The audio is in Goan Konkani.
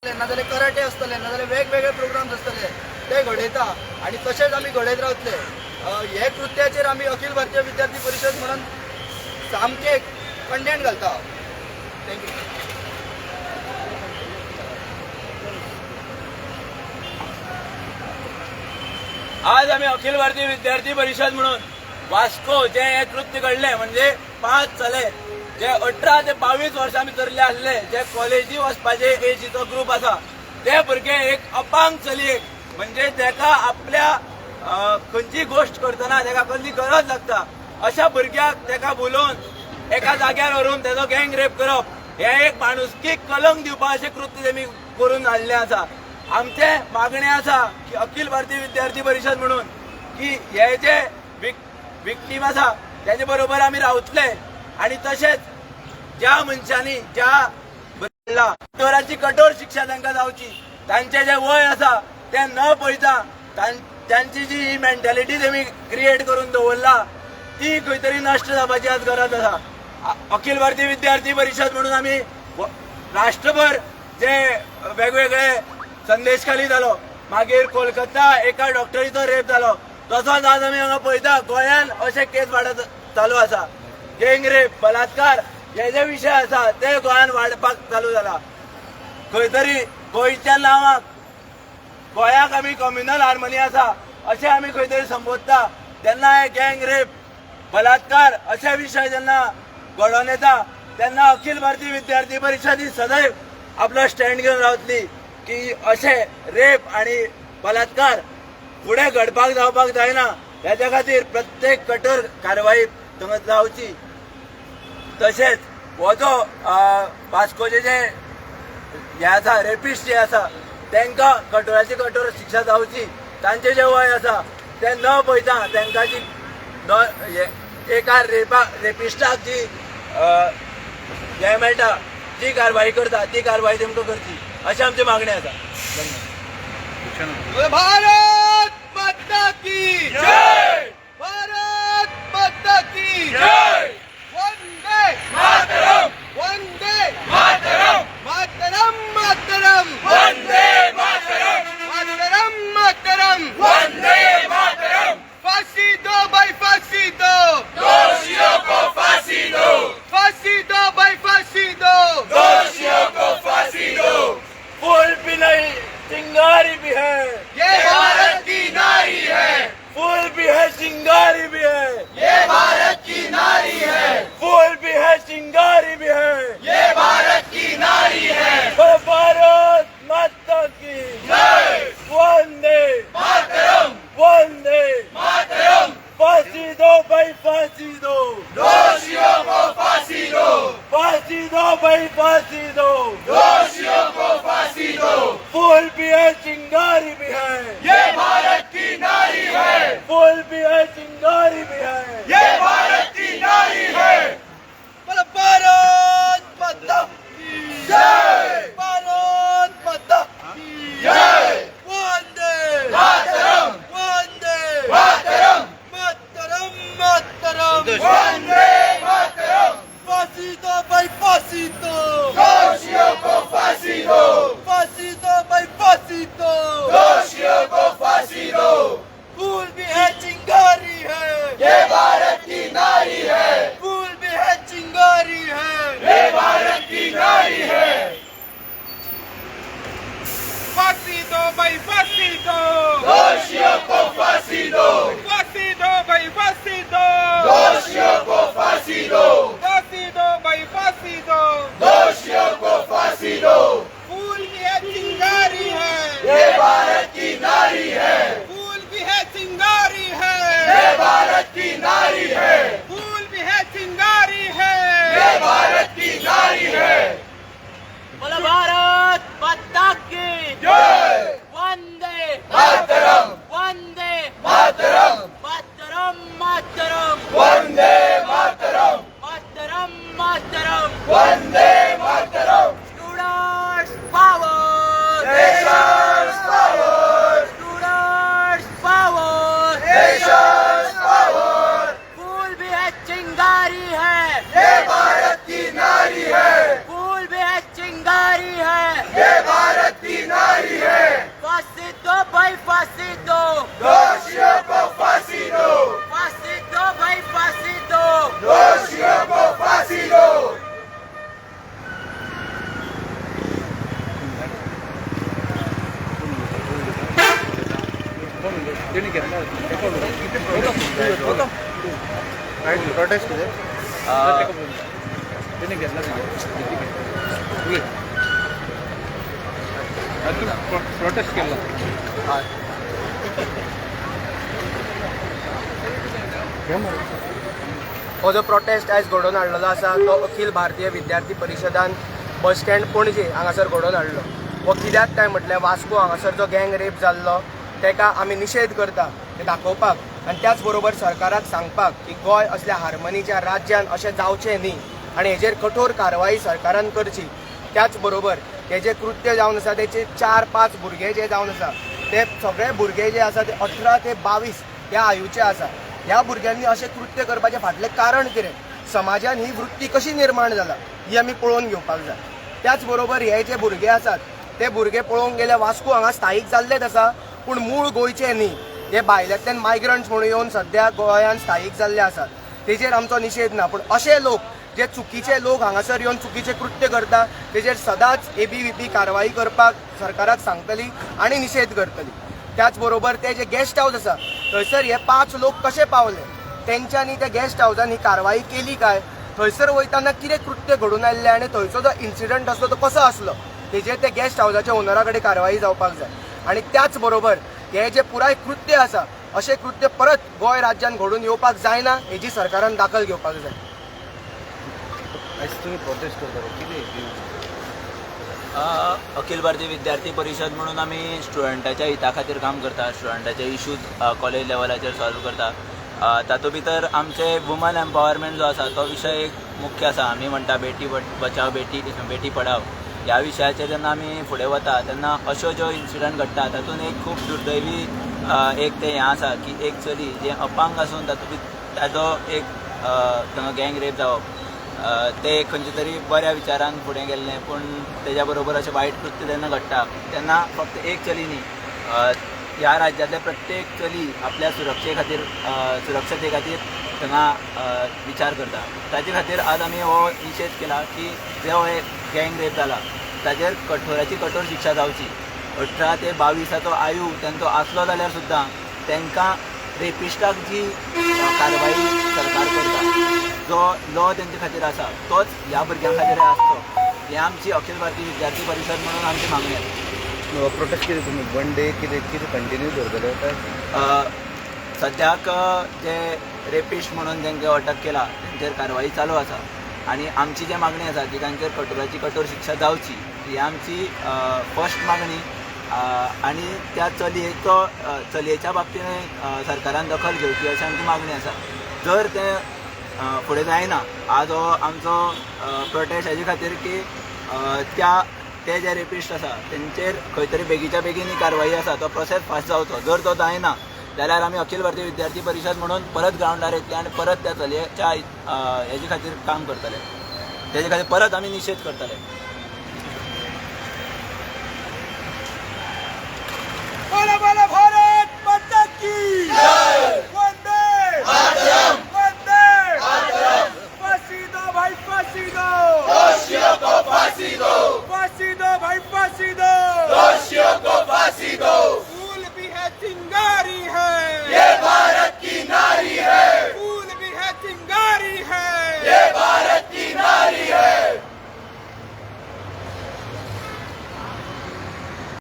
नाजाल्यार कराटे आसतले, नाजाल्यार वेगवेगळे प्रोग्राम्स आसतले, ते घडयता आनी तशेंच आमी घडयत रावतले. हे कृत्याचेर आमी अखिल भारतीय विद्यार्थी परिशद म्हणून सामके कंडेन घालता. Thank you. आज आमी अखिल भारतीय विद्यार्थी परिशद म्हणून वास्को जे हे कृत्य घडलें, म्हणजे 5 चले जे 18 ते 22 वर्सां भितरले आसले, जे कॉलेजी वचपाचे एजीचो ग्रूप आसा, ते भुरगे एक अपांग चलयेक, म्हणजे तेका आपल्या खंयची गोश्ट करतना तेका कसली गरज लागता अशा भुरग्याक तेका बोलोवन एका जाग्यार व्हरून तेजो गँग रेप करप हे एक माणुसकी कलंक दिवपा अशें कृत्य तेमी करून हाडलें आसा. आमचे मागणें आसा की अखिल भारतीय विद्यार्थी परिशद म्हणून की हे जे विक्टीम आसा तेजे बरोबर आमी रावतले आनी तशेंच ज्या मनशांनी ज्या बदला कठोराची कठोर शिक्षा तांकां जावची. तांचे जे वय आसा ते न पळयता तांची जी ही मेंटेलिटी तेमी क्रिएट करून दवरला ती खंय तरी नश्ट जावपाची आज गरज आसा. अखिल भारतीय विद्यार्थी परिशद म्हणून आमी राष्ट्रभर जे वेगवेगळे संदेशखाली जालो, मागीर कोलकाता एका डॉक्टरीचो रेप जालो, तसोच आज आमी हांगा पळयता गोंयान अशे केस वाडत चालू आसा. गँग रेप, बलात्कार हे जे विशय आसा ते गोंयान वाडपाक चालू जाला. खंय तरी गोंयच्या नांवाक, गोंयाक आमी कम्युनल हार्मनी आसा अशें आमी खंय तरी संबोधता तेन्ना हे गँग रेप, बलात्कार अशे विशय जेन्ना घडोवन येता तेन्ना अखिल भारतीय विद्यार्थी परिशद ही सदैव आपलो स्टँड घेवन रावतली की अशे रेप आनी बलात्कार फुडें घडपाक जावपाक जायना. हेच्या खातीर प्रत्येक कठोर कारवाई थंय जावची. तशेंच हो जो वास्कोचे जे हे आसा, रेपिस्ट जे आसा, तांकां कठोराची कठोर शिक्षा जावची. तांचे जे वय आसा ते न पळयता तांकां जी न एका रेपिस्टाक जी हे मेळटा, जी कारवाई करता ती कारवाई तेमकां करची अशें आमची मागणी आसा. धन्यवाद. भारत माता की जय! भारत माता की जय! वंदे मातरम! वंदे मातरम! मातरम मातरम वंदे मातरम! मातरम मातरम वंदे मातरम! फांसी दो भाई, फांसी दो! दोषियों को फांसी दो! फांसी दो भाई, फांसी दो! दोषियों को फांसी दो! फूल भी नहीं चिंगारी भी है, ये भारत की नारी है! फूल भी है चिंगारी भी है, ये भारत की नारी है! फूल भी है चिंगारी भी है, ये भारत की नारी है! बोलो भारत माता की जय! वंदे मातरम! वंदे मातरम! फांसी दो भाई, फांसी दो! दोषियों को फांसी दो! फांसी दो भाई, फांसी दो! दोषियों को फांसी दो! फूल भी है चिंगारी भी है, ये भारत की नारी है! फूल भी है चिंगारी भी है, ये भारत की नारी है! बोलो भारत माता की जय! भारत माता की जय! वंदे मातरम! वंदे मातरम! मातरम मातरम! वंदे मातरम! फांसी दो भाई, फांसी दो! दोषियों को फांसी दो! फांसी दो भाई, फांसी दो! दोषियों को फांसी दो! फूल भी है चिंगारी है, ये भारत की नारी है! फूल भी है चिंगारी है, ये भारत की नारी है! फांसी दो भाई, फांसी दो! दोषियों को फांसी दो! फांसी दो भाई, फांसी दो! दोषियों को फांसी दो! फांसी दो भाई, फांसी दो! दोषियों को फांसी दो! फूल भी है चिंगारी है, ये भारत की नारी है! फूल भी है चिंगारी है, ये भारत की नारी है! फूल भी है चिंगारी है, ये भारत की नारी है! बोलो भारत माता की जय! वंदे मातरम! वंदे मातरम! मातरम मातरम! वंदे मातरम! मातरम मातरम! वंदे मातरम! Students प्रोटेस्ट कितें? प्रोटेस्ट केला. हो जो प्रोटेस्ट आयज घडोवन हाडलेलो आसा तो अखिल भारतीय विद्यार्थी परिशदान बस स्टँड पणजे हांगासर घडोवन हाडलो. हो कित्याक काय म्हटल्यार वास्को हांगासर जो गँग रेप जाल्लो तेका आमी निशेध करता ते दाखोवपाक आनी त्याच बरोबर सरकाराक सांगपाक की गोंय असल्या हार्मनीच्या राज्यान अशें जावचें न्ही आनी हेजेर कठोर कारवाई सरकारान करची. त्याच बरोबर हे जे कृत्य जावन आसा तेचे 4-5 भुरगे जे जावन आसा ते सगळे भुरगे जे आसा ते 18 ते 22 ह्या आयुचे आसा. ह्या भुरग्यांनी अशें कृत्य करपाचें फाटलें कारण कितें, समाजान ही वृत्ती कशी निर्माण जाला ही आमी पळोवन घेवपाक जाय. त्याच बरोबर हे जे भुरगे आसात ते भुरगे पळोवंक गेल्यार वास्को हांगा स्थायीक जाल्लेच आसा, पूण मूळ गोंयचे न्ही, हे भायल्यांतल्यान मायग्रंट्स म्हणून येवन सद्या गोंयांत स्थायीक जाल्ले आसात. तेजेर आमचो निशेध ना, पूण अशे लोक जे चुकीचे लोक हांगासर येवन चुकीचे कृत्य करता तेजेर सदांच एबीव्हीपी कारवाई करपाक सरकाराक सांगतली आनी निशेध करतली. त्याच बरोबर ते जे गेस्ट हावस आसा थंयसर हे 5 लोक कशे पावले, तेंच्यांनी त्या गेस्ट हावसान ही कारवाई केली काय, थंयसर वयताना कितें कृत्य घडून आयिल्लें आनी थंयचो जो इन्सिडंट आसलो तो कसो आसलो तेजेर ते गेस्ट हावसाच्या ओनरा कडेन कारवाई जावपाक जाय. आनी त्याच बरोबर हे जे पुराय कृत्य आसा अशें कृत्य परत गोंय राज्यान घडून येवपाक जायना हेजी सरकारान दाखल घेवपाक जाय. आयज तुमी प्रोटेस्ट करता कितें? अखिल भारतीय विद्यार्थी परिशद म्हणून आमी स्टुडंटाच्या हिता खातीर काम करता. स्टुडंटाचे इश्यूज कॉलेज लेवलाचेर सॉल्व करता. तातूंत भितर आमचे वुमन एम्पावरमेंट जो आसा तो विशय एक मुख्य आसा. आमी म्हणटा बेटी बचाव, बेटी बेटी पढाव ह्या विशयाचेर जेन्ना आमी फुडें वता तेन्ना अश्यो ज्यो इन्सिडंट घडटा तातूंत एक खूब दुर्दैवी एक तें हें आसा की एक चली जें अपंग आसून तातूंत ताजो एक थंगा गँग रेप जावप, ते खंयच्या तरी बऱ्या विचारान फुडें गेल्लें, पूण तेज्या बरोबर अशें वायट कृत्य जेन्ना घडटा तेन्ना फक्त एक चली न्ही, ह्या राज्यांतले प्रत्येक चली आपल्या सुरक्षे खातीर, सुरक्षते खातीर थंगा विचार करता. ताजे खातीर आज आमी हो निशेध केला की जो हे गँग रेप जाला ताजेर कठोराची कठोर शिक्षा जावची. 18 ते 22 आयु तांचो आसलो जाल्यार सुद्दां तांकां रेपिस्टाक जी कारवाई सरकार करता, जो लॉ तेंचे खातीर आसा तोच ह्या भुरग्यां खातीर आसचो, हें आमची अखिल भारतीय विद्यार्थी परिशद म्हणून आमची मागणी आसा. प्रोटेस्ट कितें तुमी वन डे कितें कितें कंटिन्यू दवरतले काय? सद्याक जे रेपिस्ट म्हणून तांकां अटक केला तेंचेर कारवाई चालू आसा आनी आमची जे मागणी आसा की तांचेर कठोराची कठोर शिक्षा जावची, ही आमची फर्स्ट मागणी. आनी त्या चलयेचो चलयेच्या बाबतींत सरकारान दखल घेवची अशी आमची मागणी आसा. जर तें फुडें जायना, आज हो आमचो प्रोटेस्ट हेजे खातीर की त्या ते जे रेपिस्ट आसा तेंचेर खंय तरी बेगीच्या बेगीन ही कारवाई आसा तो प्रोसेस फास्ट जावचो. जर तो जायना जाल्यार आमी अखिल भारतीय विद्यार्थी परिशद म्हणून परत ग्रावंडार येतले आनी परत त्या चलयेच्या हेजे खातीर काम करतले, तेजे खातीर परत आमी निशेध करतले.